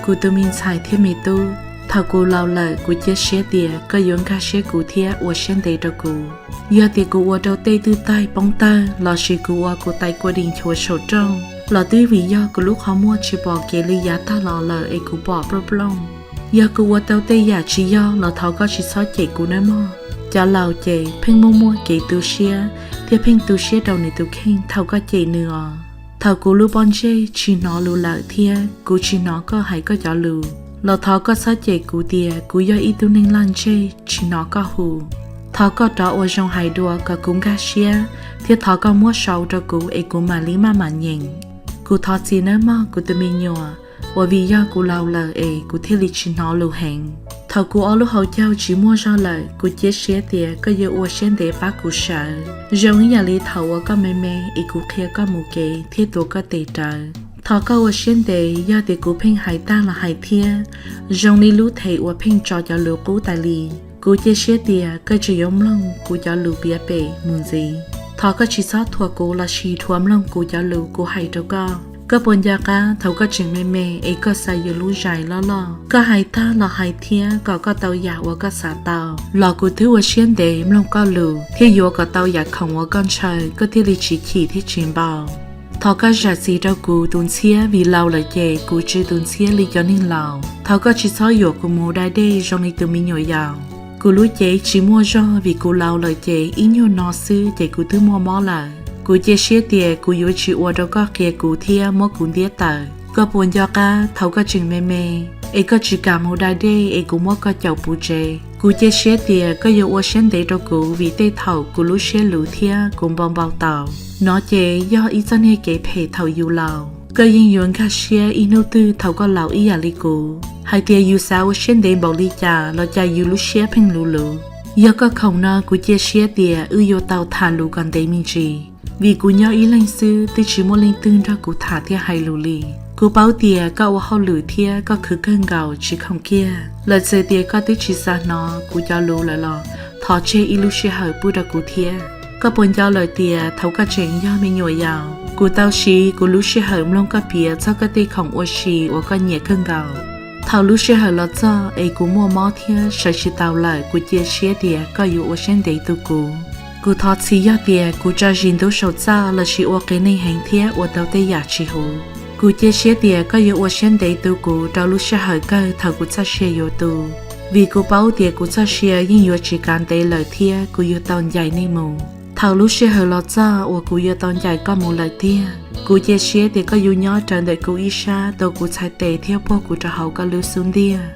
Kuv tus me ntxhais thiab me tub, thaum kuv laus lawm kuv cia siab tias koj yuav nkag siab kuv thiab ua siab ntev rau kuv. Yog tias kuv ua rau tej twj taig poob tawg lossis kuv ua kuv tais kua dis nchuav saum rooj los twb vim yog kuv lub qhov muag tsis pom kev li yav tag los lawm es kuv pom plooj plooj. Yog kuv ua tau tej yam tsis yog los thov koj tsis txhob cem kuv nawb mog. Cov laus ces pheej muaj muaj kev tu siab thiab pheej tu siab rau nws tus kheej thaum koj cem nws os. Thaum kuv lub pob ntseg tsis hnov lus lawm thiab kuv tsis hnov koj hais koj cov lus los thov koj txhob cem kuv tias kuv yog ib tug neeg laj ntseg tsis hnov koj hu. Thov koj rov ua zoo hais dua kom kuv nkag siab thiab thov koj muab sau rau kuv es kuv mam li maj mam nyeem. Kuv thov txim nawb mog kuv tus me nyuam, uas vim yog kuv laus lawm es kuv thiaj li tsis hnov lus heev. Thaum kuv ob lub hauv caug tsis muaj zog lawm kuv cia siab tias koj yuav ua siab ntev pab kuv sawv zoo ib yam li thaum uas koj me me es kuv qhia koj mus kev thiab tuav koj tes rawv. Thov koj ua siab ntev, yog tias kuv pheej hais tag los hais thiab zoo li lub thev uas pheej tso cov lus qub tas li. Kuv cia siab tias koj tseem yuav mloog kuv cov lus piav pem mus ntxiv. Thov koj tsis txhob thuam kuv lossis dhuav mloog kuv cov lus kuv hais rau koj. Koj puas nco qab thaum koj tseem me me es koj xa yus lub zais loj loj? Koj hais tag los hais thiab kom koj tau yam uas koj xav tau los kuv twb ua siab ntev mloog koj lus thiab yuav kom tau yam khoom uas koj ntshaw koj thiaj li tsis chim thiab tsis npau. Thov koj zam txim rau kuv tus ntxhiab, vim laus lawm ces kuv tsw tus ntxhiab li cov neeg laus. Thov koj tsis txhob yuam kuv mus da dej zoo li tus me nyuam yaus. Kuv lub cev tsis muaj zog vim kuv laus lawm ces ib nyuag no xwb ces kuv twb muaj mob lawm. Kuv cia siab tias kuv yuav tsis ua rau koj qia kuv thiab muab kuv ntiab tawm. Koj puas nco qab thaum koj tseem me me es koj tsis kam mus da dej es kuv muab koj caum puv tsev? Kuv cia siab tias koj yuav ua siab ntev rau kuv vim tej thaum kuv lub siab luv thiab kuv npau npau taus. Nov ces yog ib txoj niag kev phem thaum yus laus. Koj yeej yuav nkag siab ib hnub twg thaum koj laus ib yam li kuv, hais tias yus xav ua siab ntev npaum li cas los cas yus lub siab pheej luv luv. Yog koj khoom no kuv cia siab tias wb yuav tau tham lus kom ntev me ntsis, vim kuv nyob ib leeg xwb twb tsis muaj leej twg nrog kuv tham thiab hais lus li. Kuv paub tias koj ua hauj lwm thiab koj khwv kawg nkaus tsis khoom kiag lawm, txawm tias koj twb tsis xav hnov kuv cov lus lawm los thov tseg ib lub sij hawm pub rau kuv thiab. Koj puas nco lawm tias thaum koj tseem yog me nyuam yaus, kuv tau siv kuv lub sij hawm mloog koj piav txog koj tej khoom ua si uas koj nyiam kawg nkaus? Thaum lub sij hawm los txog es kuv muaj mob thiab sawv tsis taus lawm, kuv cia siab tias koj yuav ua siab ntev tu kuv. Kuv thov txim yog tias kuv tso zis ntub saum txaj lossis ua qias neeg heev thiab ua tau tej yam tsis huv. Kuv cia siab tias koj yuav ua siab ntev tu kuv rau lub sij hawm kawg thaum kuv txoj sia yuav tu, vim kuv paub tias kuv txoj sia yeej yuav tsis kav ntev lawm thiab kuv yuav tau ncaim nej mus. Thaum lub sij hawm los txog uas kuv yuav tau ncaim koj mus lawm tiag, kuv cia siab tias koj yuav nyob rawv ntawm kuv ib sab tua kuv txhais tes thiab puag kuv rau hauv koj lub xub ntiag.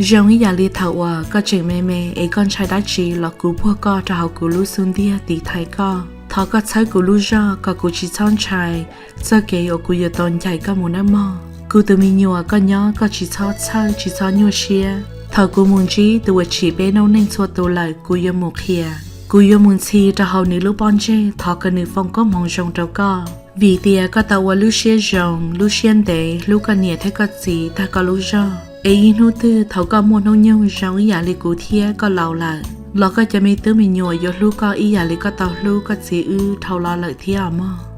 Zoo ib yam li thaum uas koj tseem me me es koj ntshai dab tsi los kuv puag koj rau hauv kuv lub xub ntiag tiv thaiv koj. Thov koj txhawb kuv lub zog kom kuv tsis txhob ntshai txoj kev uas kuv yuav tau ncaim koj mus nawb mog. Kuv tus me nyuam, koj nyob koj tsis txhob txhawj tsis txhob nyuaj siab. Thaum kuv mus ntsib tus uas tsim peb noob neej txhua tus lawm kuv yuav mus qhia. Kuv yuav mus ntxhi rau hauv nws lub pob ntseg thov kom nws foom koob hmoov zoo rau koj, vim tias koj tau ua lub siab zoo lub siab ntev hlub koj niam thiab koj txiv tag koj lub zog. Es ib hnub twg thaum koj muaj hnub nyoog zoo ib yam li kuv thiab koj laus lawm los koj cov me tub me nyuam yuav hlub koj ib yam li koj tau hlub koj txiv wb dhau los lawm thiab os mog.